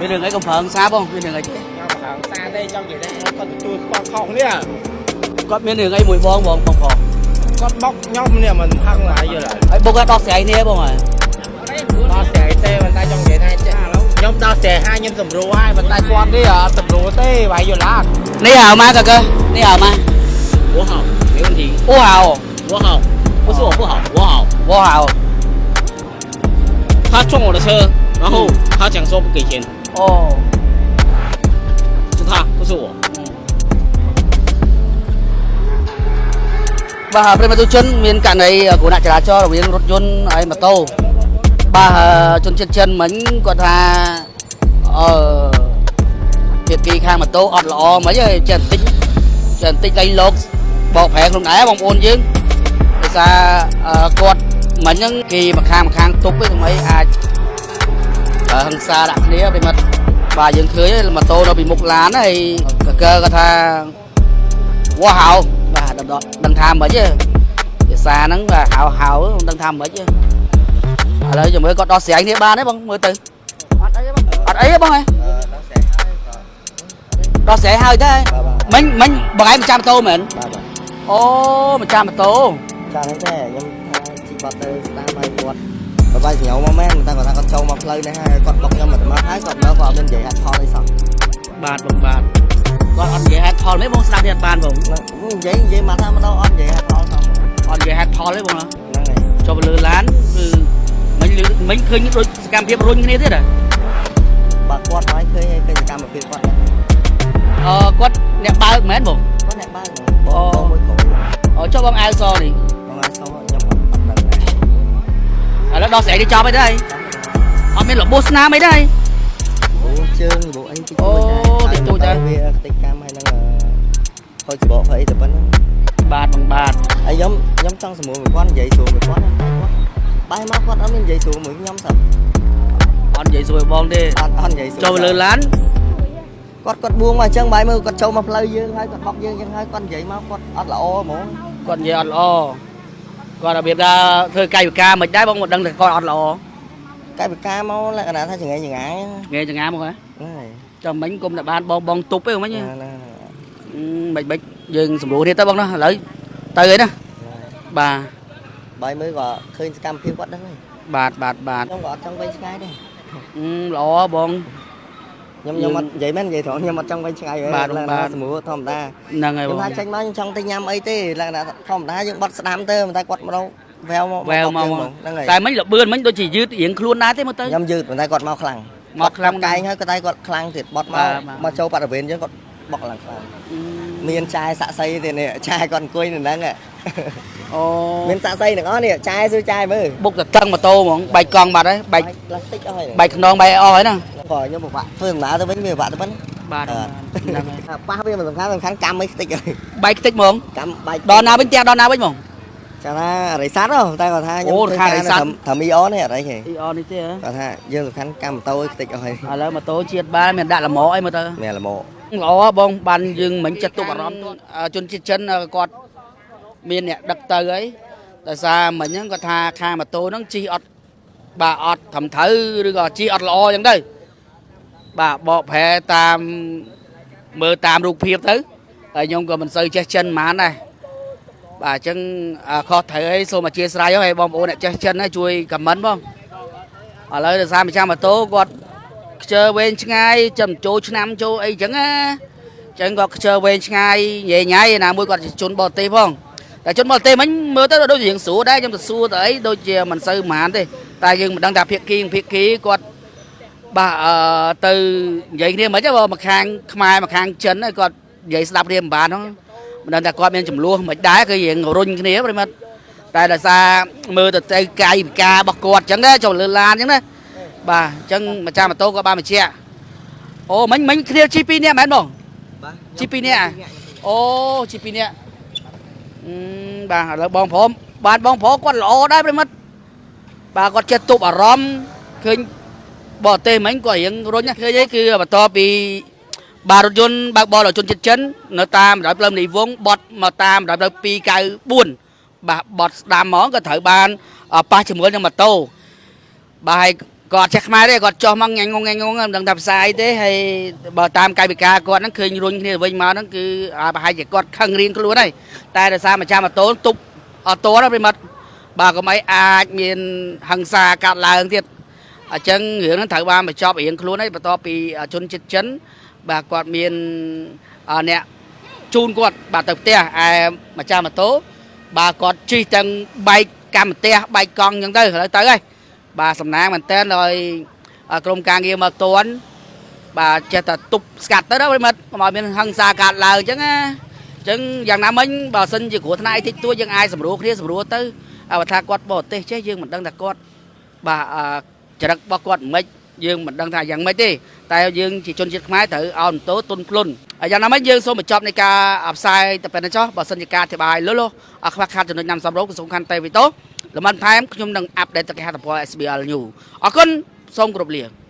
មានរឿងអីកុំប្រឹងសាបងមានរឿងអីទេ ខ្ញុំប្រហែលសារទេចង់និយាយថាគាត់ទទួលស្គាល់ខុសនេះ គាត់មានរឿងអីមួយបងបងបងផង គាត់បុកខ្ញុំនេះមិនហឹងហើយយល់ហើយ ហើយបុកគាត់ដោះស្រាយគ្នាបងហើយ ដល់ស្រាយទេប៉ុន្តែចង់និយាយថាចេះខ្ញុំដល់ស្រាយហើយខ្ញុំសម្រួលហើយប៉ុន្តែគាត់នេះអត់សម្រួលទេវាយយល់អត់ នេះហៅមកកាកានេះហៅមក 我好，没问题。 អូហៅ 我好，不是我不好，我好。 វហៅ 他撞我的车，然后他讲说不给钱， អូ 是他，不是我。 បាទប្រិយមិត្តទូជនមានករណីគ្រោះថ្នាក់ចរាចរណ៍រវាងរថយន្តហើយម៉ូតូបាទជនជាតិចិនមិញគាត់ថាអឺភាគីខាងម៉ូតូអត់ល្អមិនហីចេះបន្តិចចេះបន្តិចដៃលោកបោកប្រែខ្លួនឯងបងប្អូនយើងដោយសារគាត់មិញហ្នឹងគេមកខាងមកខាងទប់ឯងកុំអីអាចហិង្សាដាក់គ្នាប្រិយមិត្តបាទយើងឃើញម៉ូតូនៅពីមុខឡានហើយកកើគាត់ថាវ៉ាហៅបាទដឹងថាមិនទេភាសាហ្នឹងបាទហៅហៅមិនដឹងថាមិនទេឥឡូវចាំមើលគាត់ដោះស្រាយគ្នាបានទេបងមើលទៅ អត់អីបង អត់អីទេបងហ៎ ដល់ស្រាយហើយ ដោះស្រាយហើយទេ បាទ មិញមិញបងឯងម្ចាស់ម៉ូតូមែន បាទបាទ អូម្ចាស់ម៉ូតូ ចាហ្នឹងទេខ្ញុំថាជីបាត់ទៅស្ដាមឲ្យគាត់បបាយញ៉ៅមកមែនតែគាត់ថាគាត់ចូលមកផ្លូវនេះហើយគាត់បុកខ្ញុំមកទៅមកហើយគាត់មកគាត់អត់មាននិយាយហេតុផលអីសោះ បាទបងបាទគាត់អត់និយាយហេតុផលទេបងស្ដាប់ទៀតបានបង ហ្នឹងនិយាយនិយាយមកថាម្ដងអត់និយាយហេតុផលសោះ អត់និយាយហេតុផលទេបងណា ហ្នឹងហើយ ចុះទៅលើឡានគឺមិញលឺមិញឃើញដូចសកម្មភាពរុញគ្នាទៀតហ៎ បើគាត់មកឃើញហើយឃើញសកម្មភាពគាត់ហ្នឹង អឺគាត់អ្នកបើកមែនបង គាត់អ្នកបើកបងបងមួយក្រុម អូចុះបងអាវសនេះ បងអាចសោះខ្ញុំអត់អត់ដឹងដែរ ឥឡូវដោះស្រាយនេះចប់ហើយទេអត់មានរបួសស្នាមអីទេ អូជើងរបួសអីតិច អូតិចតួចដែរ វាតិចកម្មហើយហ្នឹងខូចសបកអីទៅប៉ុណ្ណឹង បាទបងបាទ ហើយខ្ញុំខ្ញុំចង់សម្រួលមួយគាត់និយាយស្រួលមួយគាត់តែគាត់បែរមកគាត់អត់មាននិយាយស្រួលមួយខ្ញុំសោះ អត់និយាយសួរបងទេ អត់អត់និយាយស្រួល ចូលទៅលើឡាន គាត់គាត់បួងមកអញ្ចឹងបាយមើលគាត់ចូលមកផ្លូវយើងហើយគាត់បកយើងអញ្ចឹងហើយគាត់និយាយមកគាត់អត់ល្អហ្មង គាត់និយាយអត់ល្អគាត់របៀបថាធ្វើកាយវិការមិនដែរបងមិនដឹងថាគាត់អត់ល្អ កាយវិការមកលក្ខណៈថាចង្អៃចង្អាយ ងាយចង្ហាមកហ៎ ហ្នឹងហើយ ចាំមិញគុំតែបានបងបងទប់ទេមិញ ហ្នឹងហើយ មិនមិនយើងសម្រួលទៀតទៅបងណាឥឡូវទៅហើយណាបាទ បាយមើលក៏ឃើញសកម្មភាពគាត់ដឹងហើយ បាទបាទបាទ ខ្ញុំក៏អត់ចង់វិញឆ្ងាយដែរ ល្អបង ខ្ញុំខ្ញុំអត់និយាយមែននិយាយត្រង់ខ្ញុំអត់ចង់វិញឆ្ងាយទេ បាទបាទ សម្រួលធម្មតា ហ្នឹងហើយបងខ្ញុំថាចេញមកខ្ញុំចង់ទៅញ៉ាំអីទេលក្ខណៈធម្មតាយើងបត់ស្ដាំទៅប៉ុន្តែគាត់មកវែវមក វែវមក ហ្នឹងហើយ តែមិញលបឿនមិញដូចជាយឺតរៀងខ្លួនដែរទេមើលទៅ ខ្ញុំយឺតប៉ុន្តែគាត់មកខ្លាំង មកខ្លាំង កែងហើយគាត់តែគាត់ខ្លាំងទៀតបត់មក បាទបាទ មកចូលបរិវេណយើងគាត់បុកឡើងខ្លាំង មានចាយសាក់សីទៀតនេះចាយគាត់អង្គុយនៅហ្នឹងហ៎ អូ មានសាក់សីទាំងអស់នេះចាយសួរចាយមើល បុកតតឹងម៉ូតូហ្មងបែកកង់បាត់ហើយបែក ផ្លាស្ទិកអស់ហើយ បែកខ្នងបែកអស់ហើយណា ក៏ខ្ញុំពិបាកធ្វើដំណើរទៅវិញវាពិបាកទៅប៉ុណ្ណា បាទហ្នឹងហើយ ប៉ះវាមិនសំខាន់សំខាន់កម្មអីខ្ទេចហើយ បែកខ្ទេចហ្មង កម្មបែក ដល់ណាវិញផ្ទះដល់ណាវិញហ្មង ចាំថារិស័តហ៎តែគាត់ថាខ្ញុំ អូខាងរិស័ត ថាមីអូននេះអត់អីទេ អីអនេះទេហ៎ គាត់ថាយើងសំខាន់កម្មម៉ូតូឲ្យខ្ទេចអស់ហើយ ឥឡូវម៉ូតូជាតិបានមានដាក់លម៉អីមើលទៅ មានល្មម ល្អបងបានយើងមិនចិត្តទុកអារម្មណ៍ជនជាតិចិនគាត់មានអ្នកដឹកទៅអីដោយសារមិញហ្នឹងគាត់ថាខាងម៉ូតូហ្នឹងជិះអត់បាទអត់ត្រឹមត្រូវឬក៏ជិះអត់ល្អអញ្ចឹងទៅបាទបកប្រែតាមមើលតាមរូបភាពទៅហើយខ្ញុំក៏មិនសូវចេះចិនហ្មងដែរបាទអញ្ចឹងខុសត្រូវអីសូមអធិស្ឋានហើយបងប្អូនអ្នកចេះចិនហ្នឹងជួយខមមិនបងឥឡូវដោយសារម្ចាស់ម៉ូតូគាត់ខ្ជិលវែងឆ្ងាយចាំចូលឆ្នាំចូលអីចឹងណាចឹងគាត់ខ្ជិលវែងឆ្ងាយញ៉ៃញ៉ៃណាមួយគាត់ជាជនបរទេសផងតែជនបរទេសមិញមើលទៅដូចជារៀងស្រួលដែរខ្ញុំទៅសួរទៅអីដូចជាមិនសូវហ្មងទេតែយើងមិនដឹងថាភាគីភាគីគាត់បាទអឺទៅនិយាយគ្នាមិនទេបើមកខាងខ្មែរមកខាងចិនហ្នឹងគាត់និយាយស្ដាប់គ្នាមិនបានហ្នឹងមិនដឹងថាគាត់មានចំនួនមិនដែរគឺរៀងរុញគ្នាប្រិមត្តតែដោយសារមើលទៅទៅកាយវិការរបស់គាត់ចឹងណាចូលលើឡានចឹងណាបាទអញ្ចឹងម្ចាស់ម៉ូតូក៏បានបញ្ជាក់អូមិញមិញគ្នាជិះពីរនាក់មែនបង បាទ ជិះពីរនាក់អូជិះពីរនាក់អឺបាទឥឡូវបងព្រមបាទបងព្រមគាត់ល្អដែរប្រិមត្តបាទគាត់ចេះទប់អារម្មណ៍ឃើញបរទេសមិញគាត់រៀងរុញណាឃើញអីគឺបន្ទាប់ពីបាទរថយន្តបើកបរដល់ជនជាតិចិននៅតាមបណ្ដោយផ្លូវមនីវងបត់មកតាមបណ្ដោយផ្លូវ294បាទបត់ស្ដាំហ្មងក៏ត្រូវបានប៉ះជាមួយនឹងម៉ូតូបាទហើយ គាត់ចេះខ្មែរទេគាត់ចុះមកញ៉ាំងងញ៉ាំងងមិនដឹងថាភាសាអីទេហើយបើតាមកាយវិការគាត់ហ្នឹងឃើញរុញគ្នាវិញមកហ្នឹងគឺប្រហែលជាគាត់ខឹងរៀងខ្លួនហើយតែដោយសារម្ចាស់ម៉ូតូទប់អត់តណាប្រិមត្តបាទកុំអីអាចមានហិង្សាកាត់ឡើងទៀតអញ្ចឹងរឿងហ្នឹងត្រូវបានបញ្ចប់រៀងខ្លួនហើយបន្ទាប់ពីជនជាតិចិនបាទគាត់មានអ្នកជូនគាត់បាទទៅផ្ទះឯម្ចាស់ម៉ូតូបាទគាត់ជិះទាំងបែកកម្មផ្ទះបែកកង់អញ្ចឹងទៅឥឡូវទៅហើយ បាទសំណាងមែនតើឲ្យក្រុមការងារមកតន់បាទចេះតែទប់ស្កាត់ទៅណាប្រិមិត្តកុំឲ្យមានហិង្សាកើតឡើងអញ្ចឹងណាអញ្ចឹងយ៉ាងណាមិញបើសិនជាគ្រោះថ្នាក់អីតិចតួចយើងអាចសម្រួលគ្នាសម្រួលទៅអើបើថាគាត់បរទេសចេះយើងមិនដឹងថាគាត់បាទចរិតរបស់គាត់មិនយើងមិនដឹងថាយ៉ាងម៉េចទេតែយើងជាជនជាតិខ្មែរត្រូវអោនតោទុនភ្លុនហើយយ៉ាងណាមិញយើងសូមបញ្ចប់នៃការផ្សាយតែប៉ុណ្្នេះចុះបើសិនជាការអធិប្បាយលុលអខ្វះខាតចំណុចណាំសំរោគសំខាន់តែវីតោលំបន្ថែមខ្ញុំនឹងអាប់ដេតទៅគេហទំព័រ SBL News អរគុណសូមគោរពលា។